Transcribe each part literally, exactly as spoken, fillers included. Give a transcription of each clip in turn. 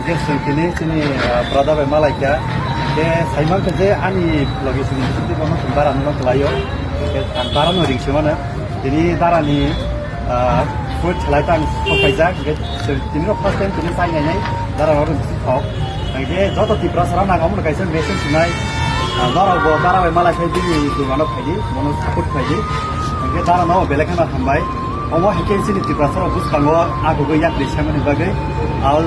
Chwng tini chini, ah, brother bai malaikha. Khe saimankha je ani loge chini chini bono chwng dara no kwlaio. Khe ang dara no ring se mano. Tini dara ni, ah, food salai tang sok paijak. Khe chwng tini no first time tini chai nai nai. Dara no ring se thok. Khe joto Tiprasa rok nang omo kaisa message sinai. Ah, dara bo dara bai malai khai bini chwng ano phaidi, bono support khlaidi. Khe dara no belai kheno hambai. Omo hai khe chini Tiprasa rok bwskango agugwi yakri semani bagwi. Al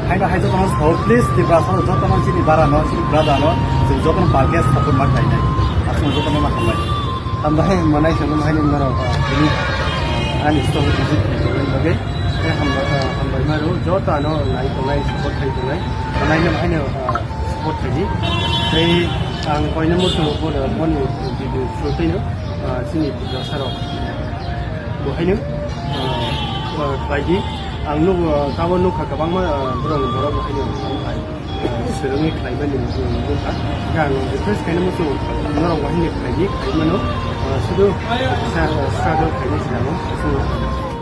haino hai jotono sao, please, Tiprasa rok jotono chini bara no, chini brother no, chwng jotono palke support ma khlainai. Aswk jotono ma hambai. Hambai, manai sabo hai nung norok, ah, tini, ah, ani story visit khlainai bagwi. Tei hambai, ah, hambai maro joto ano nai tongnai, support khai tongnai. Manai no haino, ah, support khaidi. Tei ang koino muchungo bono, boni video through tei no, ah, chini Tiprasa rok. Bo haino, ah, ah, khlaidi. Ang nugo, ah, tabuk nukha kwbangma, ah, borok ni borok bo haino, ah, swrwngwi khlaimani nukha. Khe ang request khaino muchungo norok bo haino khlaidi, khlaimano, ah, sudu, ah, struggle khaini sinamo, aswk.